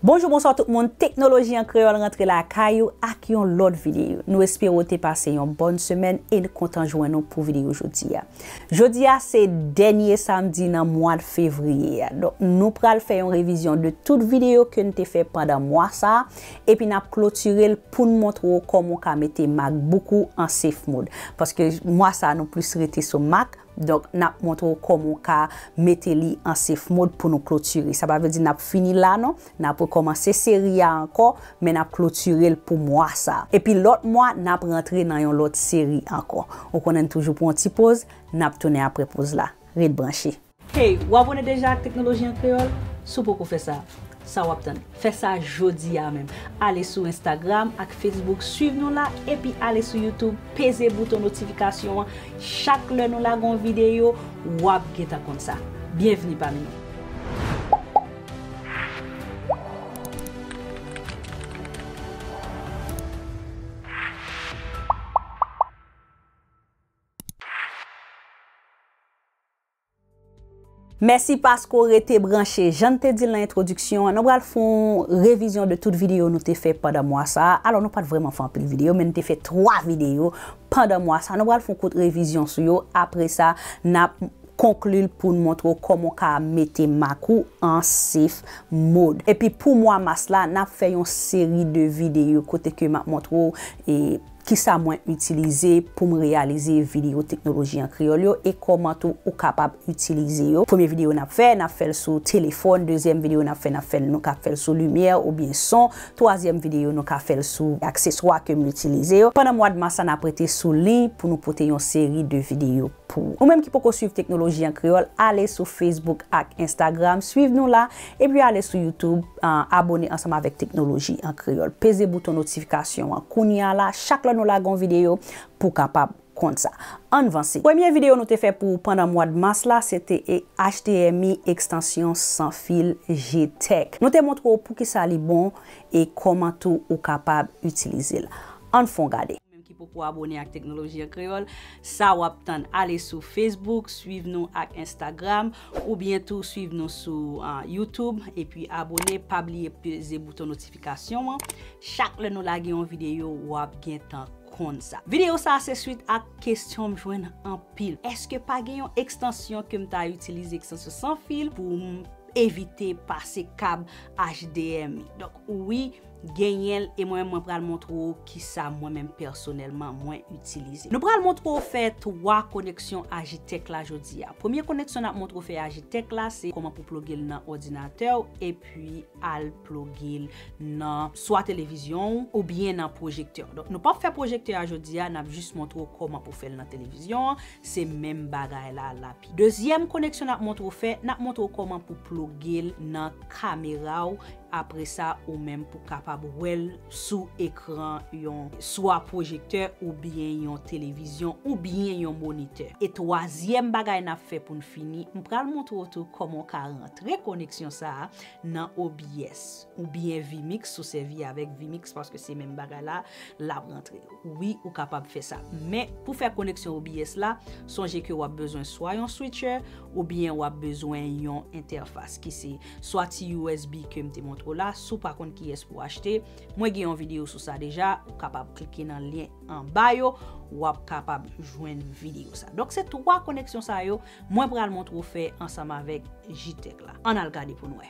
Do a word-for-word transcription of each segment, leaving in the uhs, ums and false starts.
Bonjou, bonswa tout moun. Teknoloji an Kreyòl rantre lakay ou ak yon lòt videyo. Nou espere w te pase yon bòn semèn e n kontan jwenn ou pou videyo jodi a. Jodi a se dènye samdi nan mwa fevriye a. Donk, nou pral fè yon revizyon de tout videyo ke n te fè pandan mwa sa a, epi n ap klotire l pou n montre w kòman w ka mete MacBook ou an safe mode. Paske mwa sa a, nou plis rete sou Mac, donk, n ap montre w kòman w ka mete li an safe mode pou nou klotire. Sa pa vle di n ap fini la, non. N ap rekòmanse seri a ankò, men n ap klotire l pou mwa sa a. Epi lòt mwa, n ap rantre nan yon lòt seri ankò. Ou konnen n toujou pran yon ti poz, n ap tounen apre poz la. Ret branche. Hey, w abòne deja ak Teknoloji an Kreyòl? Si w poko fè sa, sa w ap tann? Fè sa jodi a menm. Ale sou Instagram ak Facebook, swiv nou la, epi ale sou YouTube, peze bouton notifikasyon an. Chak lè nou lage yon videyo, w ap gentan konn sa. Byenvni pami nou. Mèsi paske w rete branche. Jan n te di l nan entwodiksyon an, nou pral fè yon revizyon de tout videyo nou te fè pandan mwa sa a. Alò, nou pa t vrèman fè anpil videyo, men n te fè twa videyo pandan mwa sa a. Nou pral fè yon kout revizyon sou yo. Apre sa, n ap konkli l pou n montre w kòman w ka mete Mac ou an safe mode. Epi pou mwa mas la, n ap fè yon seri de videyo kote ke m ap montre w, e, kisa mwen itilize pou m reyalize videyo Teknoloji an Kreyòl yo e kòman tou ou kapab itilize yo. Premye videyo n ap fè, n ap fè l sou telefòn. Dezyèm videyo n ap fè, n ap fè l, nou ka fè l sou limyè oubyen son. Twazyèm videyo, nou ka fè l sou akseswa ke m itilize yo. Pandan mwa de mas la, n ap rete sou liy pou nou pote yon seri de videyo pou ou. Ou menm ki poko swiv Teknoloji an Kreyòl, ale sou Facebook ak Instagram, swiv nou la, epi ale sou YouTube, ah, abòne ansanm avèk Teknoloji an Kreyòl. Peze bouton notifikasyon an kounye a la, chak lè nou lage yon videyo, pou w kapab konn sa. Ann vanse. Premye videyo nou te fè pou pandan mwa de mas la, se te, e, H D M I ekstansyon san fil G-Tech. Nou te montre w poukisa li bon e kòman tou ou kapab itilize l. Ann fè w gade. Menm ki poko abòne ak Teknoloji an Kreyòl, sa w ap tann? Ale sou Facebook, swiv nou ak Instagram, oubyen tou swiv nou sou, ah, YouTube, epi abòne, pa bliye peze bouton notifikasyon an. Chak lè nou lage yon videyo, w ap gentan konn sa. Videyo sa a se swit ak kesyon m jwenn anpil. Èske pa gen yon ekstansyon ke m ta itilize, ekstansyon san fil, pou m evite pase kab H D M I? Donk, wi, genyen l, e mwen menm, mwen pral montre w kisa mwen menm pèsonèlman mwen itilize. Nou pral montre w fè twa koneksyon Agitech la jodi a. Premye koneksyon n ap montre w fè Agitech la, se kòman pou ploge l nan òdinatè w, epi al ploge l nan swa televizyon w oubyen nan pwojektè w. Donk, nou p ap fè pwojektè a jodi a, n ap jis montre w kòman pou fè l nan televizyon an. Se menm bagay la, l ap Dezyèm koneksyon n ap montre w fè, n ap montre w kòman pou ploge l nan kamera w. Apre sa, ou menm pou kapab wè l sou ekran yon swa pwojektè oubyen yon televizyon oubyen yon monitè. E twazyèm bagay n ap fè pou n fini, m pral montre w tou kòman w ka rantre koneksyon sa a nan O B S oubyen vMix, si w sèvi avèk vMix, paske se menm bagay la, l ap rantre. Wi, ou kapab fè sa. Men, pou fè koneksyon O B S la, sonje ke w ap bezwen swa yon switcher oubyen w ap bezwen yon entèfas ki se swa ti U S B ke m te montre w la. Si w pa konn kiyès pou w achte, mwen gen yon videyo sou sa deja. Ou kapab klike nan lyen anba yo, w ap kapab jwenn videyo sa. Donk, se twa koneksyon sa yo mwen pral montre w fè ansanm avèk G-Tech la. Ann al gade pou n wè.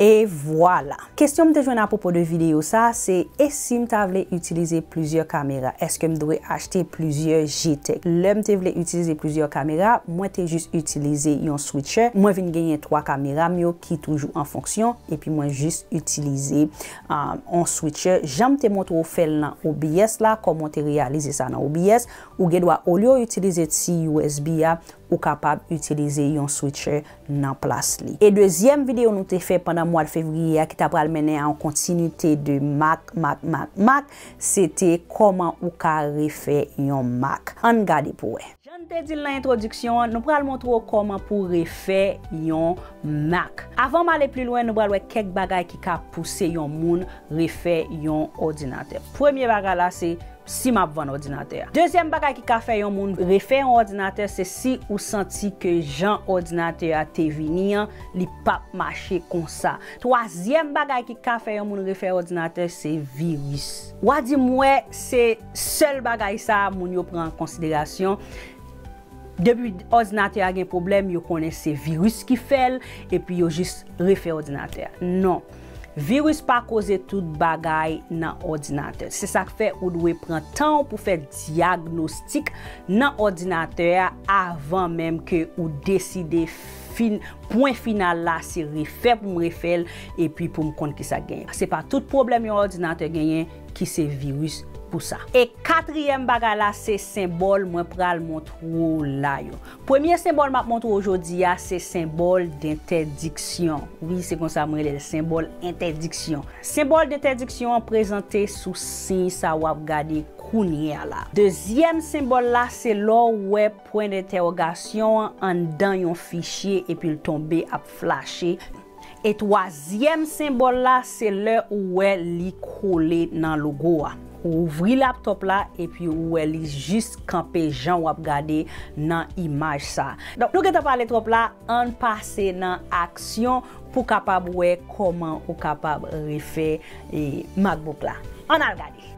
E vwala. Kesyon m te jwenn apwopo de videyo sa, se, e si m ta vle itilize plizyè kamera, èske m dwe achte plizyè G-Tech? Lè m te vle itilize plizyè kamera, mwen te jis itilize yon switcher. Mwen vin genyen twa kamera m yo ki toujou an fonksyon, epi mwen jis itilize, um, yon switcher. Jan m te montre w fè l nan O B S la, kòman w te reyalize sa nan O B S, ou gen dwa, olye w itilize ti U S B a, ou kapab itilize yon switcher nan plas li. E dezyèm videyo nou te fè pandan mwa fevriye a ki ta pral mennen a yon kontinite de Mac, Mac, Mac, Mac, se te kòman ou ka refè yon Mac. Ann gade pou wè. Jan n te di l nan entwodiksyon an, nou pral montre w kòman pou refè yon Mac. Avan m ale pli lwen, nou pral wè kèk bagay ki ka pouse yon moun refè yon òdinatè. Premye bagay la, se si m ap vann òdinatè a. Dezyèm bagay ki ka fè yon moun refè yon òdinatè, se si ou santi ke jan òdinatè a te vini an, li p ap mache konsa. Twazyèm bagay ki ka fè yon moun refè òdinatè, se viris. W a di m wè se sèl bagay sa a moun yo pran an konsiderasyon. Depi òdinatè a gen pwoblèm, yo konnen se viris ki fè l, epi yo jis refè òdinatè a. Non. Viris pa koze tout bagay nan òdinatè. Se sa k fè ou dwe pran tan w pou fè dyagnostik nan òdinatè a avan menm ke ou deside fin, pwen final la se refè pou m refè l epi pou m konn kisa k genyen. Se pa tout pwoblèm yon òdinatè genyen ki se viris pou sa. E katriyèm bagay la se senbòl mwen pral montre w la yo. Premye senbòl m ap montre w jodi a se senbòl dentèdiksyon. Wi, se konsa mwen rele l, senbòl entèdiksyon. Senbòl dentèdiksyon an prezante sou siy sa w ap gade kounye a la. Dezyèm senbòl la se lè w wè pwen dentèwogasyon an anndan yon fichye epi l tonbe ap flache. E twazyèm senbòl la, se lè ou wè li kole nan logo a. Ou ouvri laptòp la epi ou wè li jis kanpe jan w ap gade nan imaj sa. Donk, nou gentan pale twòp la, ann pase nan aksyon pou kapab wè kòman ou kapab refè, e, MacBook la. Ann al gade.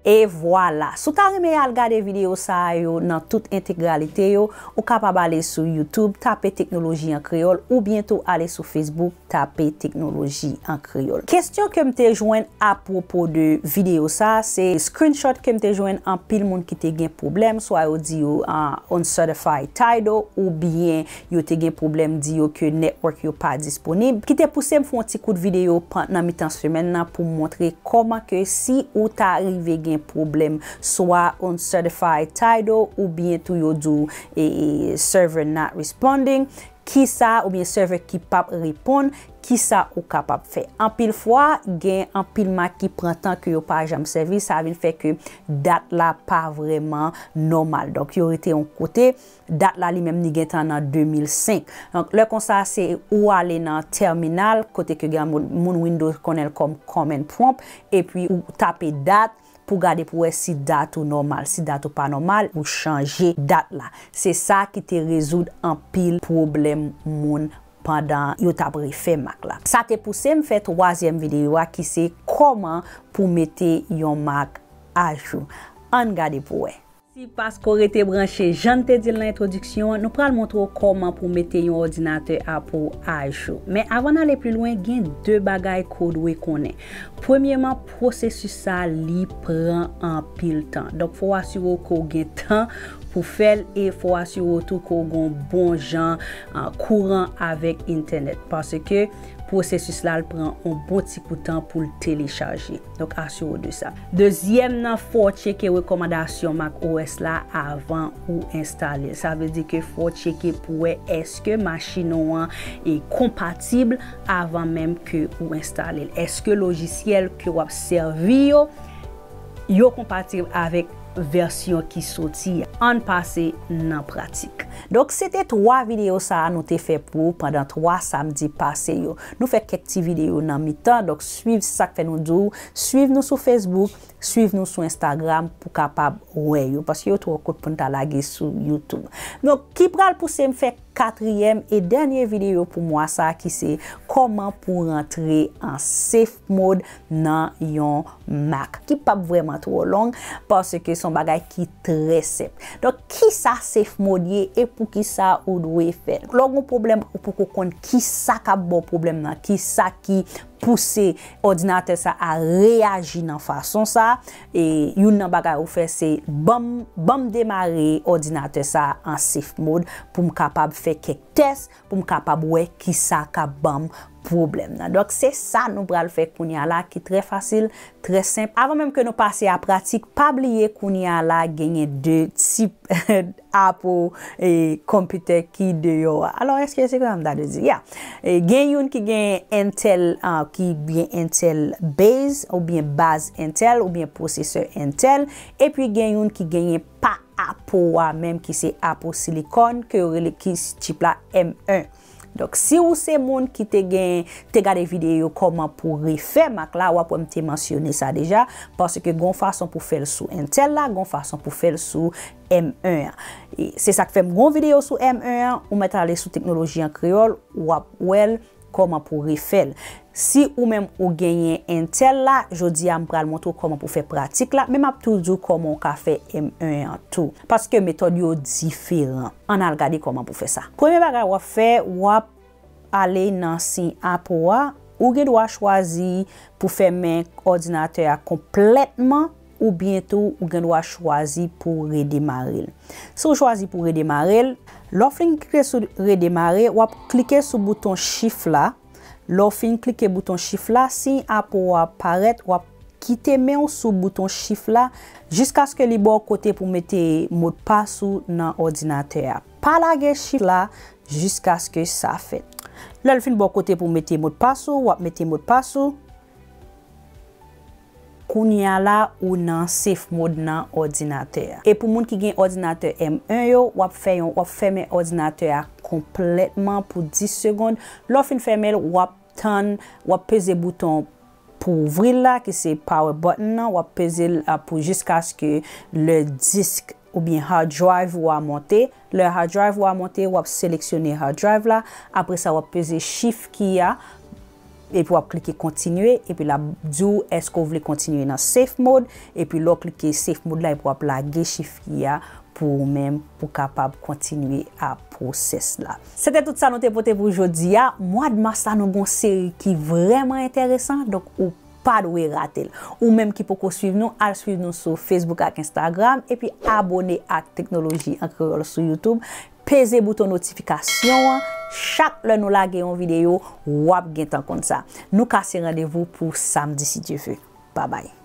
E vwala, si w ta renmen al gade videyo sa a yo nan tout entegralite yo, ou kapab ale sou YouTube, tape Teknoloji an Kreyòl, oubyen tou ale sou Facebook, tape Teknoloji an Kreyòl. Kesyon ke m te jwenn apwopo de videyo sa a, se screenshot ke m te jwenn anpil moun ki te gen pwoblèm, swa yo di yo, ah, uncertified title, oubyen yo te gen pwoblèm di yo ke network yo pa disponib, ki te pouse m fè yon ti kout videyo nan mitan semèn nan pou m montre kòman ke si ou ta rive gen pwoblèm swa uncertified title oubyen tou yo di w, e, e, server not responding, kisa, oubyen server ki p ap reponn, kisa ou kapab fè. Anpil fwa, gen anpil Mac ki pran tan ke yo pa janm sèvi, sa vin fè ke dat la pa vrèman nòmal. Donk, yo rete yon kote, dat la li menm li gentan nan de mil senk. Donk, lè konsa, se ou ale nan terminal, kote ke gen moun, moun Windows konnen l kòm command prompt, epi ou tape dat pou gade pou wè si dat ou nòmal. Si dat ou pa nòmal, ou chanje dat la. Se sa ki te rezoud anpil pwoblèm moun pandan yo t ap refè Mac la. Sa te pouse m fè twazyèm videyo a ki se kòman pou mete yon Mac ajou. Ann gade pou wè. Mèsi paske w rete branche. Jan n te di l nan entwodiksyon an, nou pral montre w kòman pou w mete yon òdinatè Apple ajou. Men avan n ale pi lwen, gen de bagay ke w dwe konnen. Premyèman, pwosesis sa a, li pran anpil tan. Donk, fò w asire w ke w gen tan pou fè l e fò w asire w tou ke w gen yon bon jan, ah, kouran avèk entènèt. Paske pwosesis la, l pran yon bon ti kou tan pou l telechaje. Donk, asire w de sa. Dezyèm nan, fò w tcheke rekòmandasyon Mac O S la avan ou enstale l. Sa vle di ke fò w tcheke pou wè èske machin ou an e konpatib avan menm ke ou enstale l. Èske lojisyèl ke w ap sèvi yo, yo konpatib avèk vèsyon ki soti a? Ann pase nan pratik. Donk, se te twa videyo sa a nou te fè pou ou pandan twa samdi pase yo. Nou fè kèk ti videyo nan mitan, donk swiv sa k fè nou di w, swiv nou sou Facebook, swiv nou sou Instagram pou kapab wè yo, paske yo twò kout pou n ta lage sou YouTube. Donk, ki pral pouse m fè katriyèm e dènye videyo pou mwa sa a, ki se kòman pou rantre an safe mode nan yon Mac, ki p ap vrèman twò long, paske se yon bagay ki trè senp. Donk, kisa safe mode ye e poukisa ou dwe fè l? Lè w gen yon pwoblèm, ou poko konn kisa k ap ba w pwoblèm nan, kisa ki pouse òdinatè sa a reyaji nan fason sa a, e youn nan bagay ou fè se ban m, ban m demare òdinatè sa a an safe mode pou m kapab fè kèk tès, pou m kapab wè kisa k ap ban m pwoblèm nan. Donk, se sa nou pral fè kounye a la, ki trè fasil, trè senp. Avan menm ke nou pase a pratik, pa bliye kounye a la, genyen de tip Apple, e, konpitè ki deyò a. Alò, èske se konsa m ta dwe di? Ya. E, gen youn ki gen Intel, ah, ki gen Intel base, oubyen baz Intel, oubyen pwosesè Intel. Epi gen youn ki genyen pa Apple a menm, ki se Apple Silicon, ke yo rele ki chip la M un. Donk, si ou se moun ki te gen, te gade videyo kòman pou refè Mac la, w ap wè m te mansyone sa deja, paske gon fason pou fè l sou Intel la, gon fason pou fè l sou M yen an. E se sa k fè m gon videyo sou M yen an, ou mèt ale sou Teknoloji an Kreyòl, w ap wè l kòman pou refè l. Si ou menm ou genyen Intel la, jodi a m pral montre w kòman pou fè pratik la, men m ap tou di w kòman w ka fè M yen an tou. Paske metòd yo diferan. Ann al gade kòman pou fè sa. Premye bagay w ap fè, w ap ale nan siy apo a, ou gen dwa chwazi pou fèmen òdinatè a konplètman, oubyen tou ou gen dwa chwazi pou redemare l. Si w chwazi pou redemare l, lè w fin klike sou redemare, w ap klike sou bouton shift la. Lè w fin klike bouton shift la, siy apo a ap parèt, w ap kite men w sou bouton shift la jiskaske li ba w kote pou mete modpas ou nan òdinatè a. Pa lage shift la jiskaske sa fèt. Lè l fin ba w kote pou mete modpas ou, w ap mete modpas ou. Kounye a la, ou nan safe mode nan òdinatè a. E pou moun ki gen òdinatè M yen yo, w ap fè yon, w ap fèmen òdinatè a konplètman pou dis segonn. Lè w fin fèmen l, w ap tann, w ap peze bouton pou ouvri l la, ki se power button nan, w ap peze l, a, pou jiskaske le disk oubyen hard drive ou a monte. Lè hard drive ou a monte, w ap seleksyone hard drive la. Apre sa, w ap peze shift key a, epi w ap klike kontinye, epi l ap di w èske w vle kontinye nan safe mode, epi lè w klike safe mode la, epi w ap lage shift key a pou ou menm, pou kapab kontinye a pwosès la. Se te tout sa nou te pote pou jodi a. Mwa mas la, nou gon seri ki vrèman enteresan, donk ou pa dwe rate l. Ou menm ki poko swiv nou, al swiv nou sou Facebook ak Instagram, epi abone ak Teknoloji an Kreyòl sou YouTube. Peze bouton notifikasyon an. Chak lè nou lage yon videyo, w ap gentan konn sa. Nou kase randevou pou samdi, si Dye vle. Babay.